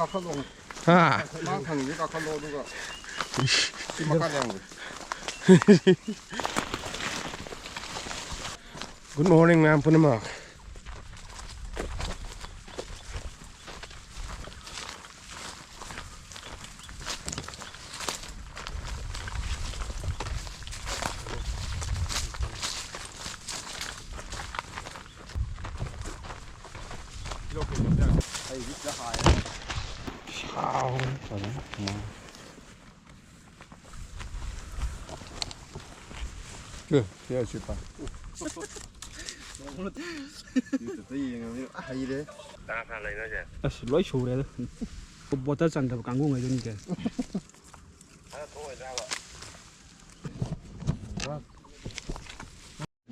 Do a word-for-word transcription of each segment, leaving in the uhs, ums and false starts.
ꯀꯥꯈꯠꯂꯣ꯫ ꯍꯥ? ꯃꯥꯡ ꯊꯪꯉꯤꯁꯦ ꯀꯥꯈꯠꯂꯣ, ꯑꯗꯨꯒ ꯁꯤ ꯃꯈꯥ ꯂꯩꯔꯝꯒꯦ꯫ Good morning, ꯃꯌꯥꯝ ꯄꯨꯝꯅꯃꯛ꯫ ꯁꯥꯎ ꯐꯖꯅ꯫ ꯁꯤ, ꯁꯤ, ꯁꯤ ꯄꯥꯏ꯫ ꯌꯦꯡꯉꯕꯅꯤꯅ ꯍꯩꯔꯦ꯫ ꯀꯅꯥ ꯀꯅꯥ ꯂꯩꯅꯣ ꯍꯥꯏꯁꯦ? ꯑꯁ, ꯂꯣꯏ ꯁꯨꯔꯦꯗ꯫ ꯕꯣꯇꯜ ꯆꯟꯗꯕ ꯀꯥꯡꯕꯨꯉꯩꯗꯨꯅꯤ ꯀꯩꯅꯣ꯫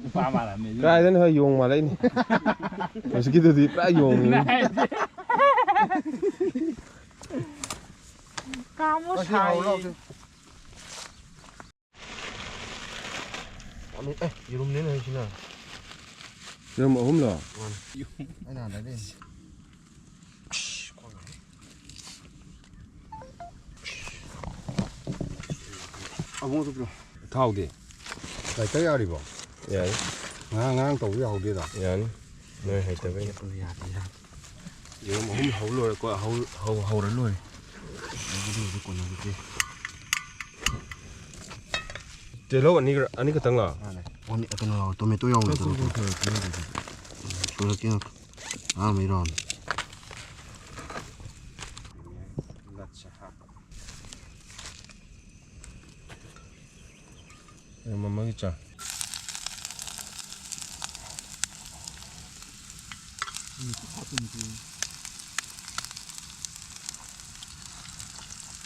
ꯅꯨꯄꯥ ꯃꯥꯜꯂꯝꯃꯦ ꯑꯗꯨ꯫ ꯀꯥꯏꯗꯅ ꯍꯣꯏ ꯌꯣꯡ ꯃꯥꯜꯂꯛꯏꯅꯤ꯫ ꯍꯧꯖꯤꯛꯀꯤꯗꯨꯗꯤ ꯄꯨꯔꯥ ꯌꯣꯡꯅꯤ꯫ ꯀꯥꯃꯣ ꯑꯁꯤ ꯁꯥꯏ꯫ ꯍꯧꯔ ꯂꯥꯎꯁꯦ꯫ ꯑꯦ, ꯌꯦꯔꯨꯝꯅꯤꯅꯦ ꯁꯤꯅ꯫ ꯌꯦꯔꯨꯝ ꯑꯍꯨꯝꯂꯣ? ꯃꯥꯅꯤ꯫ ꯑꯩꯅ ꯍꯥꯟꯅ ꯂꯩꯔꯛꯏꯅꯤ꯫ ꯑꯕꯨꯡꯉꯣꯗꯨ ꯄꯤꯔꯣ꯫ ꯊꯥꯎꯗꯤ? ꯂꯥꯏꯇꯔ ꯌꯥꯔꯤꯕꯣ? ꯌꯥꯏ꯫ ꯉꯔꯥꯡ, ꯉꯔꯥꯡ ꯇꯧꯕ ꯌꯥꯍꯧꯗꯦꯗ꯫ ꯌꯥꯅꯤ꯫ ꯅꯣꯏ ꯍꯩꯇꯕꯩꯅꯦ꯫ ꯌꯥꯗꯦ, ꯌꯥꯗꯦ꯫ ꯌꯦꯔꯨꯝ ꯑꯍꯨꯝ ꯍꯧ ꯂꯣꯏꯔꯦꯀꯣ, ꯍꯧ, ꯍꯧ, ꯍꯧꯔ ꯂꯣꯏꯔꯦ꯫ ꯑꯗꯨꯗꯤ ꯀꯣꯟꯅꯗꯦ꯫ ꯇꯤꯜꯍꯧ ꯑꯅꯤ, ꯑꯅꯤ ꯈꯛꯇꯪ ꯂꯣ? ꯃꯥꯅꯦ꯫ ꯑꯣꯅꯤ-, ꯀꯩꯅꯣ ꯌꯥꯎꯋꯦ, ꯇꯣꯃꯦꯇꯣ ꯌꯥꯎꯋꯦ, ꯇꯣꯃꯦꯇꯣ꯫ ꯁꯣꯏꯔꯛꯀꯦ ꯉꯥꯛꯇ꯫ ꯑꯍꯥꯟꯕ ꯏꯔꯣꯟ꯫ ꯌꯦꯔꯨꯝ ꯑꯃꯒꯤ ꯆꯥꯡ꯫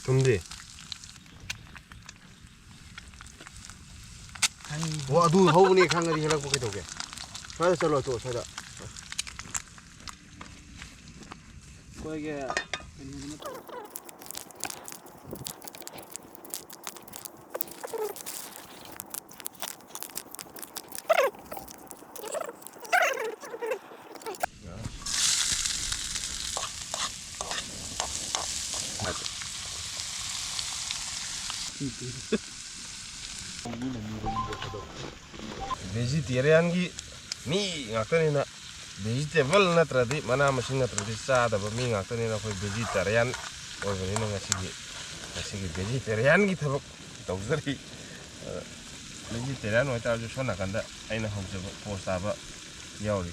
ꯊꯨꯝꯗꯤ? ꯑꯣ, ꯑꯗꯨ ꯍꯧꯕꯅꯦ ꯈꯪꯉꯗꯤ ꯍꯦꯜꯂꯛꯄ ꯀꯩꯗꯧꯒꯦ? ꯁ꯭ꯋꯥꯏꯗ ꯆꯠꯂꯣ, ꯇꯣ, ꯁ꯭ꯋꯥꯏꯗ꯫ ꯑꯩꯈꯣꯏꯒꯤ ꯀꯩꯅꯣꯗꯨꯅ ꯚꯦꯖꯤꯇꯦꯔꯤꯌꯥꯟꯒꯤ ꯃꯤ ꯉꯥꯛꯇꯅꯤꯅ, ꯚꯦꯖꯤꯇꯦꯕꯜ ꯅꯠꯇ꯭ꯔꯗꯤ, ꯃꯅꯥ ꯃꯁꯤꯡ ꯅꯠꯇ꯭ꯔꯗꯤ ꯆꯥꯗꯕ ꯃꯤ ꯉꯥꯛꯇꯅꯤꯅ, ꯑꯩꯈꯣꯏ ꯚꯦꯖꯤꯇꯦꯔꯤꯌꯥꯟ ꯑꯣꯏꯕꯅꯤꯅ ꯉꯁꯤꯒꯤ, ꯉꯁꯤꯒꯤ ꯚꯦꯖꯤꯇꯦꯔꯤꯌꯥꯟꯒꯤ ꯊꯕꯛ ꯇꯧꯖꯔꯤ꯫ ꯚꯦꯖꯤꯇꯦꯔꯤꯌꯥꯟ ꯑꯣꯏꯇꯥꯔꯁꯨ ꯁꯣꯝ ꯅꯥꯀꯟꯗ ꯑꯩꯅ ꯍꯧꯖꯕ ꯄꯣꯁ ꯇꯥꯕ ꯌꯥꯎꯔꯤ꯫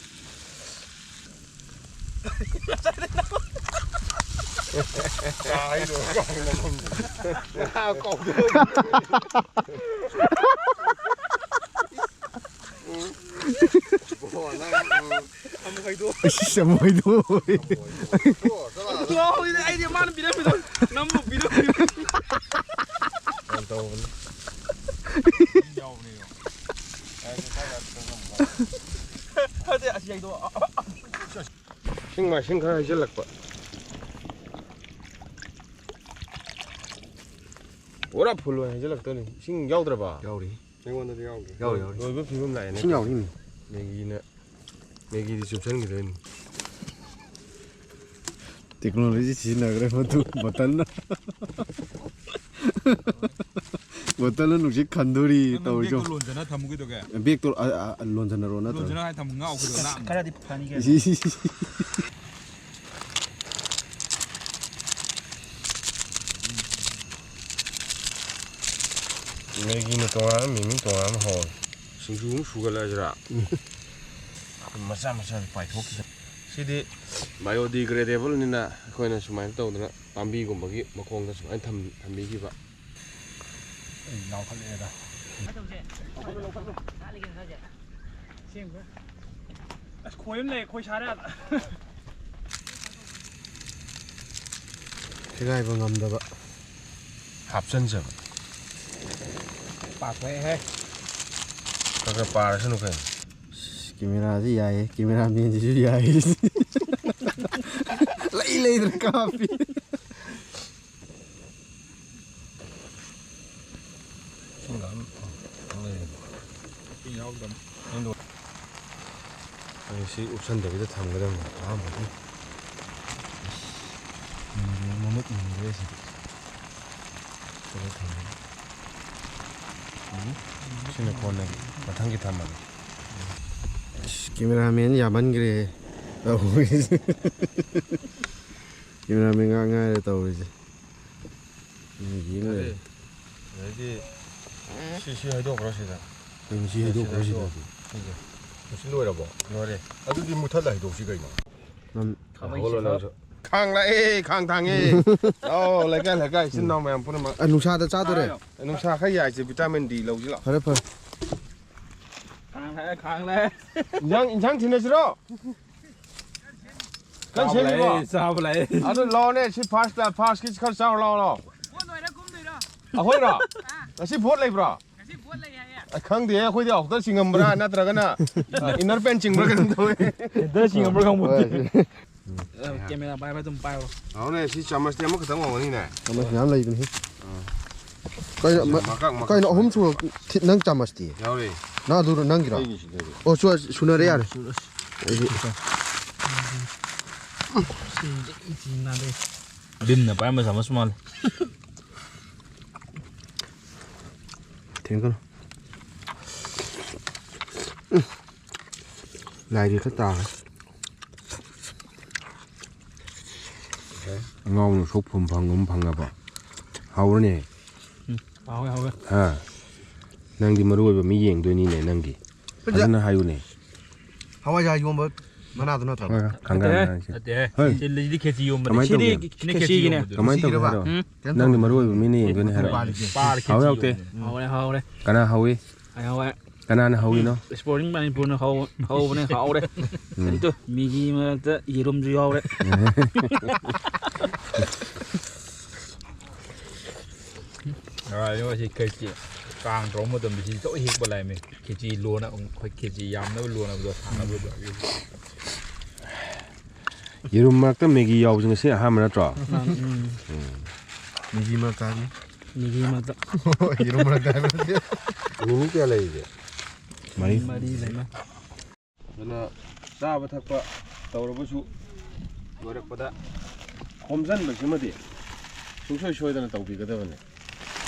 ꯑꯁ, ꯑꯃꯨꯛ ꯍꯩꯗꯣꯛꯑꯣ꯫ ꯉꯥꯎꯔꯤꯅꯦ ꯑꯩꯗꯤ, ꯃꯥꯅ ꯄꯤꯔꯝꯃꯤꯗꯣ ꯅꯝꯕꯨ ꯄꯤꯔꯝꯃꯤ꯫ ꯌꯥꯝ ꯇꯧꯕꯅꯤ꯫ ꯈꯔꯗꯤ ꯑꯁꯤ ꯌꯩꯗꯣ꯫ ꯏꯁꯤꯡ ꯃꯥꯏꯁꯤꯡ ꯈꯔ ꯍꯩꯖꯤꯜꯂꯛꯄ꯫ ꯄꯨꯔꯥ ꯐꯨꯜ ꯑꯣꯏꯅ ꯍꯩꯖꯤꯜꯂꯛꯇꯣꯏꯅꯤ꯫ ꯏꯁꯤꯡ ꯌꯥꯎꯗ꯭ꯔꯕ? ꯌꯥꯎꯔꯤ꯫ ꯑꯩꯉꯣꯟꯗꯗꯤ ꯌꯥꯎꯗꯦ꯫ ꯌꯥꯎꯔꯤ, ꯌꯥꯎꯔꯤ꯫ ꯂꯣꯏꯕ ꯐꯤꯕꯝ ꯂꯥꯛꯑꯦꯅꯦ꯫ ꯏꯁꯤꯡ ꯌꯥꯎꯔꯤ꯫ ꯃꯦꯒꯤꯅ, ꯃꯦꯒꯤꯗꯤ ꯆꯨꯞꯁꯟꯈꯤꯗꯣꯏꯅꯤ꯫ ꯇꯦꯛꯅꯣꯂꯣꯖꯤ ꯁꯤꯖꯤꯟꯅꯈ꯭ꯔꯦ ꯃꯗꯨ ꯕꯣꯇꯜꯅ꯫ ꯕꯣꯇꯜꯅ ꯅꯨꯡꯁꯤꯠ ꯈꯟꯗꯣꯔꯤ ꯇꯧꯔꯤꯁꯨ꯫ ꯂꯣꯟꯖꯅ ꯊꯝꯃꯨ ꯀꯩꯗꯧꯒꯦ? ꯕꯦꯛꯇꯣ ꯑ, ꯑ, ꯂꯣꯟꯖꯟꯅꯔꯣ ꯅꯠꯇ꯭ꯔꯣ? ꯂꯣꯟꯖꯅ ꯍꯥꯏ ꯊꯝꯃꯨ, ꯉꯥꯎ ꯀꯩꯗꯧ ꯂꯥꯛꯑꯝꯅꯤ? ꯈꯔꯗꯤ ꯐꯅꯤ ꯀꯩꯅꯣ꯫ ꯏꯁ, ꯏꯁ, ꯏꯁ, ꯏꯁ꯫ ꯃꯦꯒꯤꯅ ꯇꯣꯉꯥꯟꯅ, ꯃꯤꯃꯤ ꯇꯣꯉꯥꯟꯅ ꯍꯧꯔꯦ꯫ ꯁꯤꯡꯖꯨ ꯑꯃ ꯁꯨꯒꯠꯂꯁꯤꯔꯥ? ꯃꯆꯥ ꯃꯆꯥ ꯄꯥꯏꯊꯣꯛꯈꯤꯗ꯫ ꯁꯤꯗꯤ ꯕꯥꯏꯑꯣꯗꯤꯒ꯭ꯔꯦꯗꯦꯕꯜꯅꯤꯅ ꯑꯩꯈꯣꯏꯅ ꯁꯨꯃꯥꯏꯅ ꯇꯧꯗꯅ ꯄꯥꯝꯕꯤꯒꯨꯝꯕꯒꯤ ꯃꯈꯣꯡꯗ ꯁꯨꯃꯥꯏꯅ ꯊꯝ-, ꯊꯝꯕꯤꯈꯤꯕ꯫ ꯑꯩ ꯂꯥꯎꯈꯠꯂꯛꯑꯦꯗ꯫ ꯑꯁ, ꯈꯣꯏ ꯑꯃ ꯂꯩ, ꯈꯣꯏ ꯁꯥꯔꯦ ꯑꯥꯗ꯫ ꯁꯦꯒꯥꯏꯕ ꯉꯝꯗꯕ꯫ ꯍꯥꯞꯆꯟꯖꯕ꯫ ꯄꯥꯛꯄ ꯍꯦꯛ ꯍꯦꯛ꯫ ꯈꯔ ꯈꯔ ꯄꯥꯔꯁꯅꯨ ꯀꯩꯅꯣ꯫ ꯑꯁ, ꯀꯦꯃꯦꯔꯥꯁꯤ ꯌꯥꯏꯌꯦ, ꯀꯦꯃꯦꯔꯥꯃꯦꯟꯁꯤꯁꯨ ꯌꯥꯏꯌꯦ꯫ ꯂꯩ ꯂꯩꯗꯅ ꯀꯥꯞꯄꯤ꯫ ꯏꯁꯤꯡ ꯌꯥꯎꯗꯕ꯫ ꯑꯩ ꯁꯤ ꯎꯞꯁꯟꯗꯕꯤꯗ ꯊꯝꯒꯗꯕꯅꯤ ꯑꯍꯥꯟꯕꯗꯤ꯫ ꯃꯃꯨꯠ ꯎꯝ, ꯁꯤꯗꯤ꯫ ꯁꯤꯗ ꯊꯝꯃꯒꯦ꯫ ꯎꯝ, ꯁꯤꯅ ꯀꯣꯟꯅꯒꯤ꯫ ꯃꯊꯪꯒꯤ ꯊꯝꯃꯒꯦ꯫ ꯑꯁ, cameraman ꯌꯥꯝꯃꯟꯈ꯭ꯔꯦ ꯇꯧꯔꯤꯁꯦ꯫ Cameraman ꯉꯥꯛ ꯉꯥꯏꯔꯦ ꯇꯧꯔꯤꯁꯦ꯫ ꯎꯝ, ꯌꯦꯡ ꯂꯩꯔꯦ꯫ ꯑꯗꯩꯗꯤ ꯁꯤ, ꯁꯤ ꯍꯩꯗꯣꯛꯈ꯭ꯔꯣ ꯁꯤꯗ꯫ ꯀꯩꯅꯣ ꯁꯤ ꯍꯩꯗꯣꯛꯈ꯭ꯔꯣ ꯁꯤꯗ? ꯁꯤꯗ ꯍꯩꯗꯣꯛꯈ꯭ꯔꯣ꯫ ꯁꯤꯁꯦ꯫ ꯃꯁꯤ ꯂꯣꯏꯔꯕꯣ? ꯂꯣꯏꯔꯦ꯫ ꯑꯗꯨꯗꯤ ꯃꯨꯊꯠꯂ ꯍꯩꯗꯣꯛꯁꯤ ꯀꯩꯅꯣ? ꯅꯪ ꯈꯥꯡ ꯂꯥꯛꯑꯦ, ꯈꯥꯡ ꯊꯥꯡꯉꯦ꯫ ꯑꯧ, ꯂꯩꯀꯥꯏ, ꯂꯩꯀꯥꯏ, ꯏꯆꯤꯟ ꯏꯅꯥꯎ ꯃꯌꯥꯝ ꯄꯨꯝꯅꯃꯛ꯫ ꯑ, ꯅꯨꯡꯁꯥꯗ ꯆꯥꯗꯣꯔꯦ꯫ ꯅꯨꯡꯁꯥ ꯈꯔ ꯌꯥꯏꯁꯦ, vitamin D ꯂꯧꯁꯤ ꯂꯥꯛꯑꯣ꯫ ꯐꯔꯦ, ꯐꯔꯦ꯫ ꯈꯥꯡ ꯂꯥꯛꯑꯦ, ꯈꯥꯡ ꯂꯥꯛꯑꯦ꯫ ꯏꯟꯁꯥꯡ, ꯏꯟꯁꯥꯡ ꯊꯤꯟꯅꯁꯤꯔꯣ? ꯀꯟ ꯆꯥꯕ ꯁꯦꯝꯃꯤꯕꯣ? ꯂꯥꯛꯑꯦ, ꯆꯥꯕ ꯂꯥꯛꯑꯦ꯫ ꯑꯗꯨ ꯂꯥꯛꯑꯣꯅꯦ, ꯁꯤ first, first ꯀꯤ ꯈꯔ ꯆꯥꯎ ꯂꯥꯛꯑꯣ, ꯂꯥꯛꯑꯣ꯫ ꯄꯣꯠ ꯂꯣꯏꯔ ꯀꯨꯝꯗꯣꯏꯔꯣ? ꯑꯩꯈꯣꯏꯔꯣ? ꯑꯥ꯫ ꯉꯁꯤ ꯄꯣꯠ ꯂꯩꯕ꯭ꯔꯣ? ꯉꯁꯤ ꯄꯣꯠ ꯂꯩ ꯍꯥꯏꯌꯦ꯫ ꯑ, ꯈꯪꯗꯦ, ꯑꯩꯈꯣꯏꯗꯤ outer ꯆꯤꯡꯉꯝꯕ꯭ꯔꯥ ꯅꯠꯇ꯭ꯔꯒꯅ, ꯑ, inner pant ꯆꯤꯡꯕ꯭ꯔꯥ ꯀꯩꯅꯣꯝ ꯇꯧꯋꯦ꯫ Inner ꯆꯤꯡꯉꯝꯕ꯭ꯔꯥ ꯈꯪꯄꯣꯠꯇꯦ꯫ ꯍꯣꯏ꯫ ꯑ, camera ꯄꯥꯏꯕ ꯑꯗꯨꯝ ꯄꯥꯏꯔꯣ꯫ ꯂꯥꯛꯑꯣꯅꯦ, ꯁꯤ ꯆꯥꯃꯁꯇꯤ ꯑꯃꯈꯛꯇꯪ ꯑꯣꯏꯔꯝꯒꯅꯤꯅꯦ꯫ ꯆꯥꯃꯁ ꯃꯌꯥꯝ ꯂꯩꯕꯅꯦ꯫ ꯑꯥ꯫ ꯀꯩꯅꯣ, ꯃ-, ꯃꯀꯛ, ꯃꯀꯛ ꯀꯩꯅꯣ ꯑꯍꯨꯝ ꯁꯨꯔ ꯊꯤ-, ꯅꯪ ꯆꯥꯃꯁꯇꯤ? ꯌꯥꯎꯔꯤ꯫ ꯅꯪ ꯑꯗꯨ ꯅꯪꯒꯤꯔꯣ? ꯑꯩꯒꯤꯁꯤꯗ꯫ ꯑꯣ, ꯁꯨ-, ꯁꯨꯅꯔꯦ, ꯌꯥꯔꯦ꯫ ꯑꯩꯗꯤ ꯕꯤꯝꯅ ꯄꯥꯏꯔꯝꯕ ꯆꯥꯃꯁ ꯃꯥꯜꯂꯦ꯫ ꯊꯦꯡꯒꯅꯨ꯫ ꯎꯝ꯫ ꯂꯥꯏꯗꯤ ꯈꯔ ꯇꯥꯔꯦ꯫ ꯑꯉꯥꯎꯕꯅ ꯁꯣꯛꯐꯝ ꯐꯪꯒꯨꯝ ꯐꯪꯉꯕ꯫ ꯍꯥꯎꯔꯅꯦ꯫ ꯎꯝ, ꯍꯥꯎꯋꯦ, ꯍꯥꯎꯋꯦ꯫ ꯍꯥ? ꯅꯪꯗꯤ ꯃꯔꯨ ꯑꯣꯏꯕ ꯃꯤ ꯌꯦꯡꯗꯣꯏꯅꯤꯅꯦ ꯅꯪꯒꯤ꯫ ꯐꯖꯅ ꯍꯥꯏꯌꯨꯅꯦ꯫ ꯍꯋꯥꯏꯖꯥꯔ ꯌꯣꯟꯕ ꯃꯅꯥꯗꯨ ꯅꯠꯇ꯭ꯔꯕ? ꯍꯣꯏ, ꯈꯪꯒꯅꯤ ꯅꯠꯇꯦꯍꯦ꯫ ꯍꯥꯏꯁꯦ꯫ ꯅꯠꯇꯦꯍꯦ꯫ ꯍꯣꯏ꯫ ꯁꯤ ꯂꯩꯁꯤꯗꯤ ꯈꯦꯆꯤ ꯌꯣꯟꯕꯅꯦ꯫ ꯀꯃꯥꯏꯅ ꯁꯤꯗꯤ ꯇꯧꯒꯦ ꯍꯥꯏꯔꯣ? ꯁꯤꯅ ꯈꯦꯆꯤ ꯈꯦꯆꯤꯒꯤꯅꯦ꯫ ꯌꯣꯟꯕꯗꯣ꯫ ꯀꯃꯥꯏꯅ ꯇꯧꯒꯦ ꯍꯥꯏꯔꯣ? ꯎꯝ? ꯅꯪꯗꯤ ꯃꯔꯨ ꯑꯣꯏꯕ ꯃꯤꯅ ꯌꯦꯡꯗꯣꯏꯅꯦ ꯍꯥꯏꯔꯣ꯫ ꯄꯥꯔ ꯈꯦꯆꯤ ꯄꯥꯔ ꯈꯦꯆꯤ ꯍꯥꯎꯋꯦ, ꯍꯥꯎꯇꯦ? ꯌꯣꯟꯕꯅꯦ꯫ ꯍꯥꯎꯔꯦ, ꯍꯥꯎꯔꯦ꯫ ꯀꯅꯥ ꯍꯧꯏ? ꯑꯩ ꯍꯧꯋꯦ꯫ ꯀꯅꯥꯅ ꯍꯧꯏꯅꯣ? Sporting ꯃꯅꯤꯄꯨꯔꯅ ꯍꯧ-, ꯍꯧꯕꯅꯦ, ꯍꯥꯎꯔꯦ꯫ ꯎꯝ꯫ ꯑꯗꯨ ꯃꯤꯒꯤ ꯃꯔꯛꯇ ꯌꯦꯔꯨꯝꯁꯨ ꯌꯥꯎꯔꯦ꯫ ꯑꯥ, ꯉꯁꯤ ꯈꯦꯆꯤ ꯀꯥꯡ ꯇꯧꯕ ꯃꯇꯝꯗ ꯁꯤ ꯂꯣꯏ ꯍꯦꯛꯄ ꯂꯥꯛꯑꯦꯃꯤ꯫ ꯈꯦꯆꯤ ꯂꯣꯟꯅ ꯑꯃꯨꯛ, ꯑꯩꯈꯣꯏ ꯈꯦꯆꯤ ꯌꯥꯝꯅꯕ ꯂꯣꯟꯅꯕꯗꯣ, ꯊꯥꯅꯕꯗꯣ꯫ ꯌꯦꯔꯨꯝ ꯃꯔꯛꯇ ꯃꯦꯒꯤ ꯌꯥꯎꯕꯁꯦ ꯉꯁꯤ ꯑꯍꯥꯟꯕ ꯅꯠꯇ꯭ꯔꯣ? ꯎꯝ꯫ ꯎꯝ꯫ ꯃꯦꯒꯤ ꯃꯔꯛꯇ ꯍꯥꯏꯕꯅꯤ꯫ ꯃꯦꯒꯤ ꯃꯔꯛꯇ꯫ ꯌꯦꯔꯨꯝ ꯃꯔꯛꯇ ꯍꯥꯏꯕ ꯅꯠꯇꯦ꯫ ꯃꯤꯃꯤ ꯀꯌꯥ ꯂꯩꯔꯤꯒꯦ? ꯃꯔꯤ꯫ ꯃꯔꯤ ꯂꯩꯃ꯫ ꯑꯗꯨꯅ ꯆꯥꯕ ꯊꯛꯄ ꯇꯧꯔꯕꯁꯨ ꯂꯣꯏꯔꯛꯄꯗ ꯈꯣꯝꯖꯟꯕꯁꯤꯃꯗꯤ ꯁꯨꯡꯁꯣꯏ ꯁꯣꯏꯗꯅ ꯇꯧꯕꯤꯒꯗꯕꯅꯤ꯫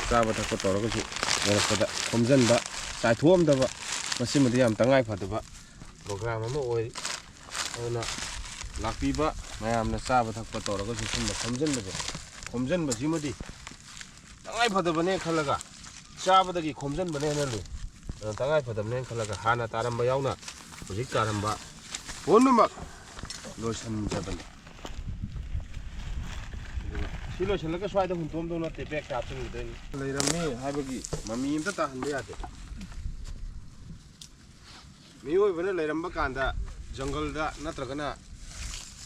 ꯆꯥꯕ ꯊꯛꯄ ꯇꯧꯔꯒꯁꯨ ꯌꯧꯔꯛꯄꯗ ꯈꯣꯝꯖꯤꯟꯕ, ꯆꯥꯏꯊꯣꯛꯑꯝꯗꯕ, ꯃꯁꯤꯃꯗꯤ ꯌꯥꯝ ꯇꯉꯥꯏ ꯐꯗꯕ ꯄ꯭ꯔꯣꯒ꯭ꯔꯥꯝ ꯑꯃ ꯑꯣꯏꯔꯤ꯫ ꯑꯗꯨꯅ ꯂꯥꯛꯄꯤꯕ ꯃꯌꯥꯝꯅ ꯆꯥꯕ ꯊꯛꯄ ꯇꯧꯔꯒꯁꯨ ꯁꯨꯝꯕ ꯈꯣꯝꯖꯤꯟꯕꯁꯦ, ꯈꯣꯝꯖꯤꯟꯕꯁꯤꯃꯗꯤ ꯇꯉꯥꯏ ꯐꯗꯕꯅꯦ ꯈꯜꯂꯒ, ꯆꯥꯕꯗꯒꯤ ꯈꯣꯝꯖꯤꯟꯕꯅ ꯍꯦꯟꯅ ꯂꯨꯏ꯫ ꯑꯗꯨꯅ ꯇꯉꯥꯏ ꯐꯗꯕꯅꯦꯅ ꯈꯜꯂꯒ ꯍꯥꯟꯅ ꯇꯥꯔꯝꯕ ꯌꯥꯎꯅ ꯍꯧꯖꯤꯛ ꯇꯥꯔꯝꯕ ꯄꯨꯝꯅꯃꯛ ꯂꯣꯏꯁꯤꯟꯖꯕꯅꯤ꯫ ꯑꯗꯨꯒ ꯁꯤ ꯂꯣꯏꯁꯤꯜꯂꯒ ꯁ꯭ꯋꯥꯏꯗ ꯍꯨꯟꯇꯣꯛꯑꯝꯗꯧ ꯅꯠꯇꯦ, ꯕꯦꯒꯇ ꯍꯥꯞꯆꯤꯟꯈꯤꯗꯣꯏꯅꯤ꯫ ꯂꯩꯔꯝꯃꯤ ꯍꯥꯏꯕꯒꯤ ꯃꯃꯤ ꯑꯝꯇ ꯇꯥꯍꯟꯕ ꯌꯥꯗꯦ꯫ ꯃꯤꯑꯣꯏꯕꯅ ꯂꯩꯔꯝꯕ ꯀꯥꯟꯗ ꯖꯪꯒꯜꯗ ꯅꯠꯇ꯭ꯔꯒꯅ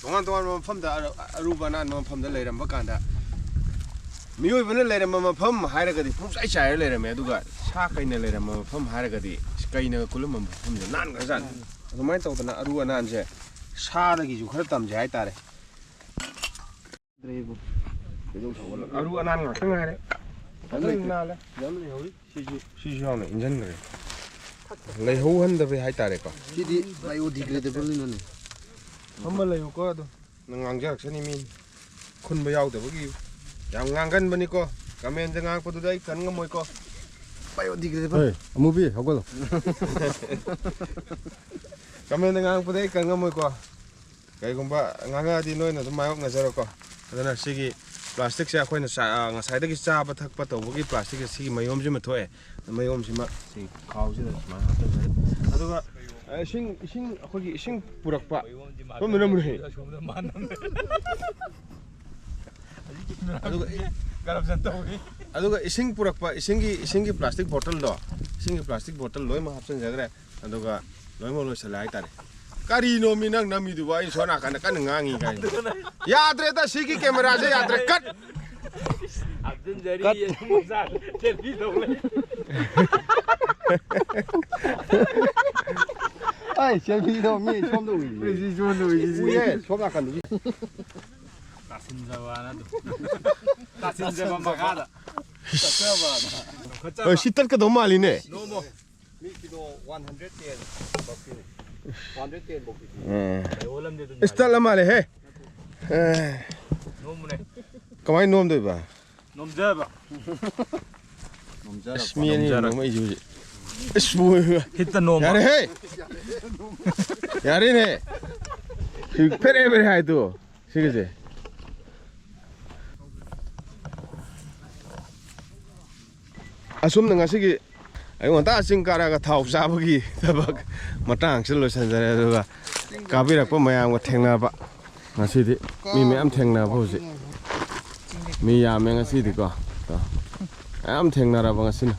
ꯇꯣꯉꯥꯟ ꯇꯣꯉꯥꯟꯕ ꯃꯐꯝꯗ, ꯑꯔꯨ-, ꯑꯔꯨꯕ ꯑꯅꯥꯟꯕ ꯃꯐꯝꯗ ꯂꯩꯔꯝꯕ ꯀꯥꯟꯗ, ꯃꯤꯑꯣꯏꯕꯅ ꯂꯩꯔꯝꯕ ꯃꯐꯝ ꯍꯥꯏꯔꯒꯗꯤ ꯄꯨꯡꯆꯥꯏ ꯆꯥꯏꯔ ꯂꯩꯔꯝꯃꯦ, ꯑꯗꯨꯒ ꯁꯥ ꯀꯩꯅ ꯂꯩꯔꯝꯕ ꯃꯐꯝ ꯍꯥꯏꯔꯒꯗꯤ ꯀꯩꯅꯒ ꯀꯨꯜꯂꯝꯕ ꯃꯐꯝꯁꯦ ꯅꯥꯟꯈ꯭ꯔꯖꯥꯠꯅꯤ꯫ ꯑꯗꯨꯃꯥꯏꯅ ꯇꯧꯗꯅ ꯑꯔꯨ ꯑꯅꯥꯟꯁꯦ ꯁꯥꯗꯒꯤꯁꯨ ꯈꯔ ꯇꯝꯁꯦ ꯍꯥꯏꯇꯥꯔꯦ꯫ ꯑꯔꯨ ꯑꯅꯥꯟ ꯉꯥꯛꯇ ꯉꯥꯏꯔꯦ꯫ ꯐꯖꯅ ꯅꯥꯜꯂꯦ꯫ ꯌꯥꯝ ꯂꯩꯍꯧꯔꯤ꯫ ꯁꯤꯁꯨ, ꯁꯤꯁꯨ ꯌꯥꯎꯅ ꯏꯟꯖꯟꯈ꯭ꯔꯦ꯫ ꯂꯩꯍꯧꯍꯟꯗꯕꯩ ꯍꯥꯏꯇꯥꯔꯦꯀꯣ꯫ ꯁꯤꯗꯤ biodegradable ꯅꯤꯅꯅꯦ꯫ ꯐꯝꯃ ꯂꯩꯌꯨꯀꯣ ꯑꯗꯨꯝ꯫ ꯅꯪ ꯉꯥꯡꯖꯔꯛꯁꯅꯤ ꯃꯤ꯫ ꯈꯨꯟꯕ ꯌꯥꯎꯗꯕꯒꯤ꯫ ꯌꯥꯝ ꯉꯥꯡꯒꯟꯕꯅꯤꯀꯣ꯫ Comment ꯉꯥꯡꯉꯛꯄꯗꯨꯗ ꯑꯩ ꯀꯟ ꯉꯝꯃꯣꯏꯀꯣ꯫ Biodegradable꯫ ꯍꯣꯏ, ꯑꯃꯨꯕꯤ, ꯍꯧꯒꯠꯂꯣ꯫ Comment ꯉꯥꯡꯉꯛꯄꯗ ꯑꯩ ꯀꯟ ꯉꯝꯃꯣꯏꯀꯣ꯫ ꯀꯩꯒꯨꯝꯕ ꯉꯥꯡꯉꯛꯑꯗꯤ ꯅꯣꯏꯅ ꯑꯗꯨꯝ ꯃꯥꯌꯣꯛꯅꯖꯔꯣꯀꯣ꯫ ꯑꯗꯨꯅ ꯁꯤꯒꯤ plastic ꯁꯦ ꯑꯩꯈꯣꯏꯅ ꯆꯥ-, ꯑ, ꯉꯁꯥꯏꯗꯒꯤ ꯆꯥꯕ ꯊꯛꯄ ꯇꯧꯕꯒꯤ plastic ꯁꯦ ꯁꯤꯒꯤ ꯃꯌꯣꯝꯁꯤꯃ ꯊꯣꯛꯑꯦ꯫ ꯃꯌꯣꯝꯁꯤꯃ ꯁꯤ ꯈꯥꯎꯁꯤꯗ ꯁꯨꯃꯥꯏꯅ ꯍꯥꯞꯆꯤꯟꯖꯔꯦ꯫ ꯑꯗꯨꯒ, ꯑ, ꯏꯁꯤꯡ, ꯏꯁꯤꯡ, ꯑꯩꯈꯣꯏꯒꯤ ꯏꯁꯤꯡ ꯄꯨꯔꯛꯄ, ꯁꯣꯝꯗ ꯅꯝꯃꯨꯅꯦꯍꯦ꯫ ꯑꯗꯨꯒ, corruption ꯇꯧꯔꯤ꯫ ꯑꯗꯨꯒ ꯏꯁꯤꯡ ꯄꯨꯔꯛꯄ, ꯏꯁꯤꯡꯒꯤ, ꯏꯁꯤꯡꯒꯤ plastic bottle ꯗꯣ, ꯏꯁꯤꯡꯒꯤ plastic bottle ꯂꯣꯏꯅꯃꯛ ꯍꯥꯞꯆꯤꯟꯖꯈ꯭ꯔꯦ꯫ ꯑꯗꯨꯒ ꯂꯣꯏꯅꯃꯛ ꯂꯣꯏꯁꯤꯜꯂꯦ ꯍꯥꯏꯇꯥꯔꯦ꯫ ꯀꯔꯤꯅꯣ ꯃꯤ ꯅꯪ ꯅꯝꯃꯤꯗꯨꯕꯨ? ꯑꯩ ꯁꯣꯝ ꯅꯥꯀꯟꯗ ꯀꯟꯅ ꯉꯥꯡꯉꯤ ꯀꯥꯏꯅ꯫ ꯌꯥꯗ꯭ꯔꯦꯗ, ꯁꯤꯒꯤ camera ꯁꯦ ꯌꯥꯗ꯭ꯔꯦ꯫ Cut! ꯍꯥꯞꯆꯤꯟꯖꯔꯤ, ꯀꯠ꯫ ꯑꯗꯨꯝ ꯃꯆꯥ selfie ꯇꯧ ꯂꯩ꯫ ꯑꯩ selfie ꯗꯣ ꯃꯤ ꯁꯣꯝꯗ ꯎꯏꯌꯦ꯫ ꯑꯩ ꯁꯤ ꯁꯣꯝꯗ ꯎꯏꯌꯦ, ꯁꯤ ꯎꯏꯌꯦ, ꯁꯣꯝ ꯅꯥꯀꯟꯗꯒꯤ꯫ ꯇꯥꯁꯤꯟꯖꯕꯅ ꯑꯗꯨꯝ꯫ ꯇꯥꯁꯤꯟꯖꯕ ꯃꯈꯥꯗ꯫ ꯆꯠꯆꯕꯅ꯫ ꯍꯣꯏ, ꯁꯤ ꯇꯠꯀꯗꯧ ꯃꯥꯜꯂꯤꯅꯦ꯫ ꯅꯣꯡꯃ꯫ ꯃꯤ ꯀꯤꯂꯣ one hundred ten ꯐꯥꯎꯀꯤꯅꯤ꯫ One hundred ten ꯐꯥꯎꯀꯤ꯫ ꯎꯝ꯫ ꯂꯩꯍꯧꯔꯝꯗꯦ ꯑꯗꯨꯝ꯫ ꯏꯁ, ꯇꯠꯂ ꯃꯥꯜꯂꯦꯍꯦ꯫ ꯑꯦ꯫ ꯀꯃꯥꯏꯅ ꯅꯣꯝꯗꯣꯏꯕ? ꯅꯣꯝꯖꯕ꯫ ꯑꯁ, ꯃꯤ ꯑꯅꯤ ꯅꯣꯝꯃꯛꯏꯁꯦ ꯍꯧꯖꯤꯛ꯫ ꯑꯁ, ꯃꯣꯏ꯫ ꯍꯤꯠꯇ ꯅꯣꯝꯕ꯫ ꯌꯥꯔꯦꯍꯦ! ꯌꯥꯔꯦꯅꯦ! ꯁꯤ ꯐꯦꯔꯦ ꯐꯦꯔꯦ ꯍꯥꯏꯗꯣ꯫ ꯁꯤꯒꯤꯁꯦ꯫ ꯑꯁꯨꯝꯅ ꯉꯁꯤꯒꯤ ꯑꯌꯨꯛ ꯉꯟꯇꯥ ꯆꯤꯡ ꯀꯥꯔꯛꯑꯒ ꯊꯥꯎ ꯆꯥꯕꯒꯤ ꯊꯕꯛ ꯃꯇꯥꯡꯁꯤ ꯂꯣꯏꯁꯤꯟꯖꯔꯦ꯫ ꯑꯗꯨꯒ ꯀꯥꯕꯤꯔꯛꯄ ꯃꯌꯥꯝꯒ ꯊꯦꯡꯅꯕ, ꯉꯁꯤꯗꯤ ꯃꯤ ꯃꯌꯥꯝ ꯊꯦꯡꯅꯕ ꯍꯧꯖꯤꯛ꯫ ꯃꯤ ꯌꯥꯝꯃꯦ ꯉꯁꯤꯗꯤꯀꯣ꯫ ꯃꯌꯥꯝ ꯊꯦꯡꯅꯔꯕ ꯉꯁꯤꯅ꯫